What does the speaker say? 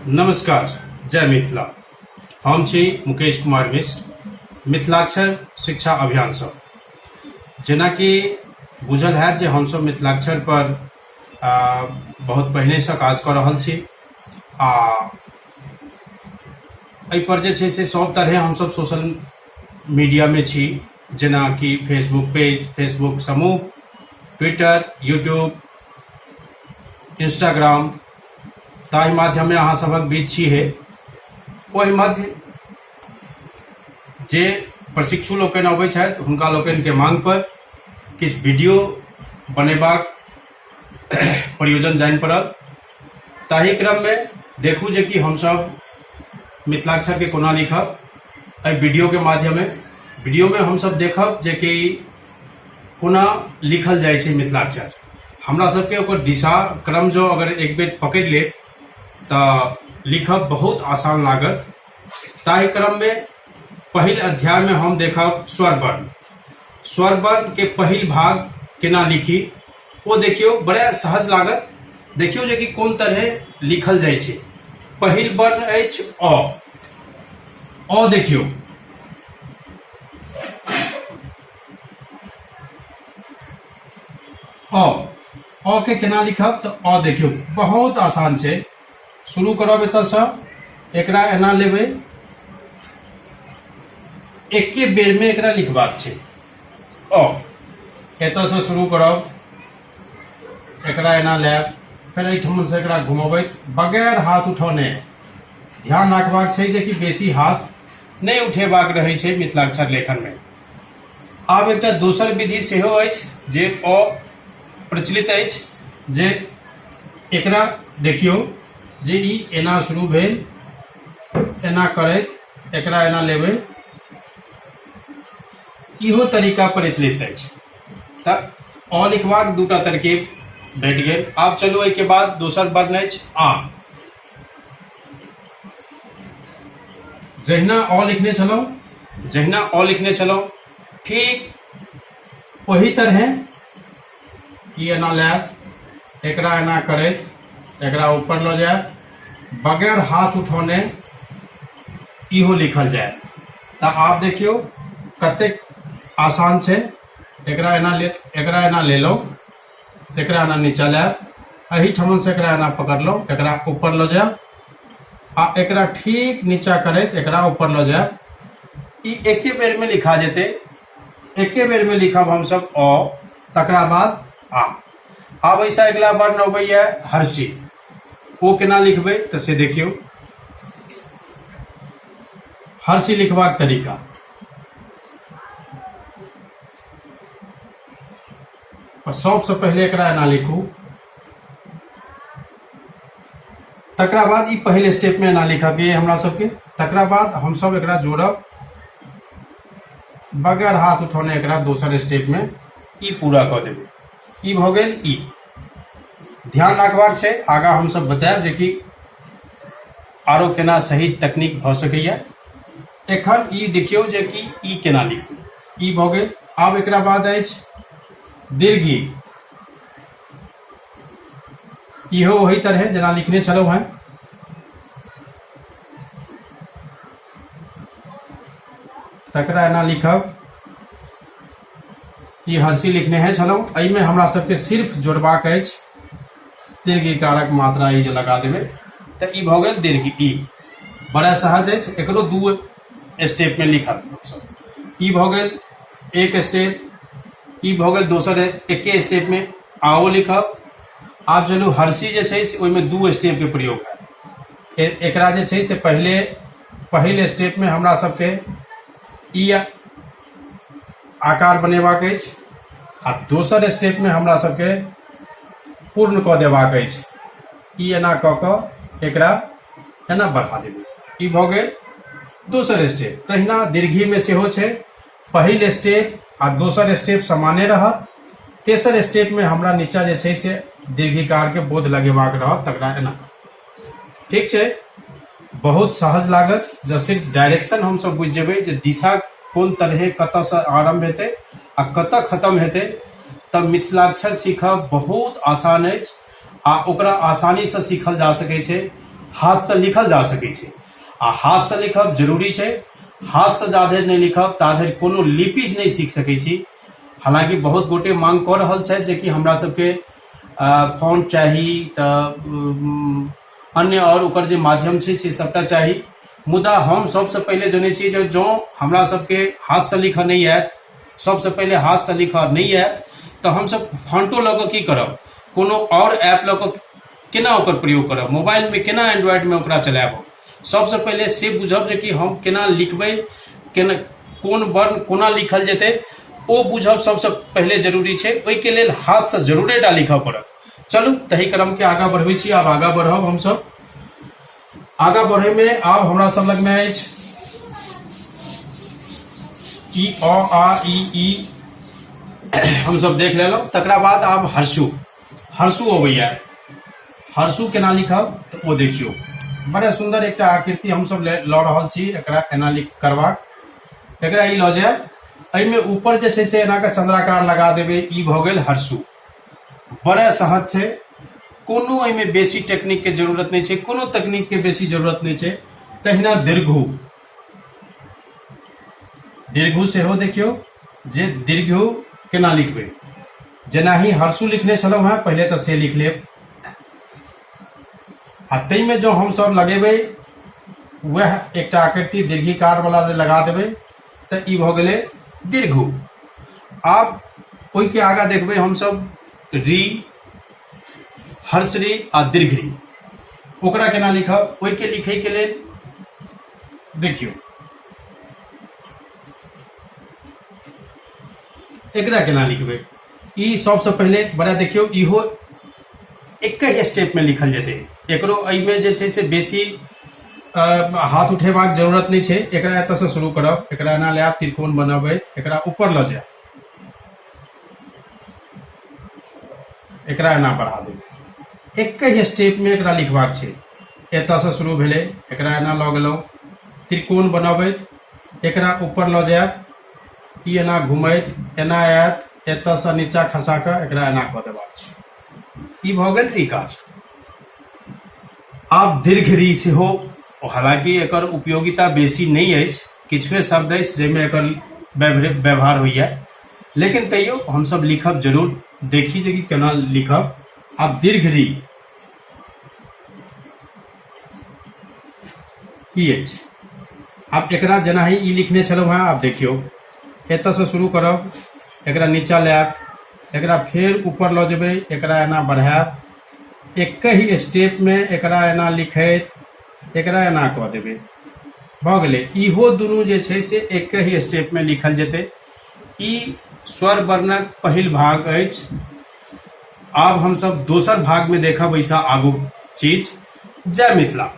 नमस्कार, जय मिथिला। हम छी मुकेश कुमार मिश्र, मिथिलाक्षर शिक्षा अभियानसँ। जेनाकि बुझल हैत जे हमसभ मिथिलाक्षर पर बहुत पहिनेसँ काज कऽ रहल छी आ एहिपर जे छै से सभ तरहे हमसभ सोशल मीडियामे छी, जेनाकि फेसबुक पेज, फेसबुक समूह, ट्विटर, यूट्यूब, इंस्टाग्राम, ताहि माध्यममे अहाँ सभक बीच छी हे। ओहि मध्य जे प्रशिक्षु लोकनि अबै छथि, हुनका लोकनिके मांग पर किछु वीडियो बनेबाक प्रयोजन जानि पड़ल। ताहि क्रममे देखू जे कि हमसभ मिथिलाक्षरके कोना लिखब एहि वीडियोके माध्यमे। वीडियोमे हमसभ देखब जे कि कोना लिखल जाइ छै मिथिलाक्षर। हमरा सबके ओकर दिशा क्रम जँ अगर एक बेर पकड़ि लेब तऽ लिखब बहुत आसान लागत। ताहि क्रममे पहिल अध्यायमे हम देखब स्वर वर्ण। स्वर वर्णके पहिल भाग केना लिखी, ओ देखियौ, बड़ा सहज लागत। देखियौ जे कि कोन तरहे लिखल जाइ छै। पहिल वर्ण अछि अ। अ देखियौ, अ। अ के केना लिखब? तऽ अ देखियौ, बहुत आसान छै। शुरू करब एतऽसँ, एकरा एना लेबै, एके बेरमे एकरा लिखबाक छै। अ एतऽसँ शुरू करब, एकरा एना लेब, फेर एहिठामसँ एकरा घुमबैत बगैर हाथ उठौने। ध्यान राखबाक छै जे कि बेसी हाथ नहि उठेबाक रहै छै मिथिलाक्षर लेखनमे। आब एकटा दोसर विधि सेहो अछि जे अ प्रचलित अछि, जे एकरा देखियौ जे ई एना शुरू भेल, एना करैत एकरा एना लेबै, इहो तरीका प्रचलित अछि। तऽ अ लिखबाक दूटा तरकीब भेट गेल। आब चलू, एहिके बाद दोसर वर्ण अछि आ। जहिना अ लिखने छलहुँ, जहिना अ लिखने छलहुँ, ठीक ओही तरहे ई एना लायब, एकरा एना करैत एकरा ऊपर लऽ जायब, बगैर हाथ उठौने इहो लिखल जायत। तऽ आब देखियौ कतेक आसान छै। एकरा एना ले, एकरा एना लेलहुँ, एकरा एना नीचा लायब, एहिठामसँ एकरा एना पकड़लहुँ, एकरा ऊपर लऽ जायब आ एकरा ठीक नीचा करैत एकरा ऊपर लऽ जायब। ई एके बेरमे लिखा जेतै। एके बेरमे लिखब हमसभ अ, तकरा बाद आ। आब एहिसँ अगिला वर्ण अबैया हर्षी। ओ केना लिखबै, तऽ से देखियौ। हर्षी लिखबाक तरीका पर सबसँ पहिले एकरा एना लिखू, तकरा बाद ई पहिल स्टेपमे एना लिखऽके हमरा सबके। तकरा बाद हमसब एकरा जोड़ब, बगैर हाथ उठौने एकरा दोसर स्टेपमे ई पूरा कऽ देबै। ई भऽ गेल ई। ध्यान राखबाक छै, आगाँ हमसब बतायब जे कि आरो केना सही तकनीक भऽ सकैए। एखन ई देखियौ जे कि ई केना लिखबै। ई भऽ गेल। आब एकरा बाद अछि दीर्घी। इहो ओही तरहे जेना लिखने छलहुँ हेँ। तकरा एना लिखब। ई हर्षी लिखने है छलहुँ। एहिमे हमरा सबके सिर्फ जोड़बाक अछि दीर्घिकारक मात्रा। ई जे लगा देबै तऽ ई भऽ गेल दीर्घ ई। बड़ा सहज अछि। एकरो दू स्टेपमे लिखब हमसब। ई भऽ गेल एक स्टेप, ई भऽ गेल दोसर। एके स्टेपमे आओ लिखब। आब चलू, हर्षी जे छै से ओहिमे दू स्टेपके प्रयोग हैत। एकरा जे छै से पहिले पहिल स्टेपमे हमरा सबके ई आकार बनेबाक अछि आ दोसर स्टेपमे हमरा सबके पूर्ण कऽ देबाक अछि। ई एना कऽ कऽ एकरा एना बढ़ा देबै। ई भऽ गेल दोसर स्टेप। तहिना दीर्घीमे सेहो छै। पहिल स्टेप आ दोसर स्टेप समाने रहत। तेसर स्टेपमे हमरा नीचा जे छै से दीर्घिकारके बोध लगेबाक रहत, तकरा एना। ठीक छै, बहुत सहज लागत जँ सिर्फ डायरेक्शन हमसब बुझि जेबै जे दिशा कोन तरहे कतऽसँ आरम्भ हेतै आ कतऽ खतम हेतै, तऽ मिथिलाक्षर सीखब बहुत आसान अछि आ ओकरा आसानीसँ सीखल जा सकै छै। हाथसँ लिखल जा सकै छै आ हाथसँ लिखब जरूरी छै। हाथसँ जाधरि नहि लिखब ताधरि कोनो लिपि नहि सीख सकै छी। हालाँकि बहुत गोटे मांग कऽ रहल छथि जेकि हमरा सबके फोन चाही तऽ अन्य आओर ओकर जे माध्यम छै से सबटा चाही, मुदा हम सबसँ पहिले जनै छियै जे जँ हमरा सबके हाथसँ लिखऽ नहि आयत, सबसँ पहिले हाथसँ लिखऽ नहि आयत तऽ हमसब फॉन्टो लऽ कऽ की करब, कोनो आओर ऐप लऽ कऽ केना ओकर प्रयोग करब, मोबाइलमे केना एंड्रॉइडमे ओकरा चलायब। सबसँ पहिले से बुझब जे कि हम केना लिखबै, केना कोन वर्ण कोना लिखल जेतै, ओ बुझब सबसँ पहिले जरूरी छै। ओहिके लेल हाथसँ जरूरे टा लिखऽ पड़त। चलू तही क्रमके आगाँ बढ़बै छी। आब आगाँ बढ़ब हमसब। आगाँ बढ़ैमे आब हमरा सब लगमे अछि ई अ आ ई ई हमसब देख लेलहुँ। तकरा बाद आब हर्षु, हर्षु अबैया। हर्षु केना लिखब तऽ ओ देखियौ, बड़ा सुन्दर एकटा आकृति हमसब लऽ रहल छी। एकरा एना लिख करबाक, एकरा ई लऽ जायब, एहिमे ऊपर जे छै से एना कऽ चंद्राकार लगा देबै। ई भऽ गेल हर्षु। बड़ा सहज छै, कोनो एहिमे बेसी टेक्निकके जरूरत नहि छै, कोनो तकनीकके बेसी जरूरत नहि छै। तहिना दीर्घु, दीर्घु सेहो देखियौ जे दीर्घु केना लिखबै। जेनाही हर्षु लिखने छलहुँ हेँ पहिले तऽ से लिख लेब, आ ताहिमे जँ हमसभ लगेबै वएह एकटा आकृति दीर्घिकार वाला जे लगा देबै तऽ ई भऽ गेलै दीर्घु। आब ओहिके आगाँ देखबै हमसभ री, हर्षरी आ दीर्घरी, ओकरा केना लिखब। ओहिके लिखैके लेल देखियौ एकरा केना लिखबै। ई सबसँ पहिले बड़ा देखियौ इहो एकहि स्टेपमे लिखल जेतै। एकरो एहिमे जे छै से बेसी हाथ उठेबाक जरूरत नहि छै। एकरा एतऽसँ शुरू करब, एकरा एना लायब, त्रिकोण बनबै, एकरा ऊपर लऽ जायब, एकरा एना बढ़ा देबै। एकहि स्टेपमे एकरा लिखबाक छै। एतऽसँ शुरू भेलै, एकरा एना लऽ गेलहुँ, त्रिकोण बनबैत एकरा ऊपर लऽ जायब, ई एना घुमैत एना आयत, एतऽसँ नीचा खसा कऽ एकरा एना कऽ देबाक छै। ई भऽ गेल ऋकार। आब दीर्घ ऋ सेहो, हालांकि एकर उपयोगिता बेसी नहि अछि, किछुए शब्द अछि जाहिमे एकर व्यवहार होइए, लेकिन तैयो हमसब लिखब जरूर, देखी जे कि केना लिखब। आब दीर्घ ऋ ई अछि। आब एकरा जेनाही ई लिखने छलहुँ हेँ, आब देखियौ एतऽसँ शुरू करब, एकरा नीचा लायब, एकरा फेर ऊपर लऽ जेबै, एकरा एना बढ़ायब, एकहि स्टेपमे एकरा एना लिखैत एकरा एना कऽ देबै, भऽ गेलै। इहो दुनू जे छै से एकहि स्टेपमे लिखल जेतै। ई स्वर वर्णक पहिल भाग अछि। आब हमसब दोसर भागमे देखब एहिसँ आगू चीज। जय मिथिला।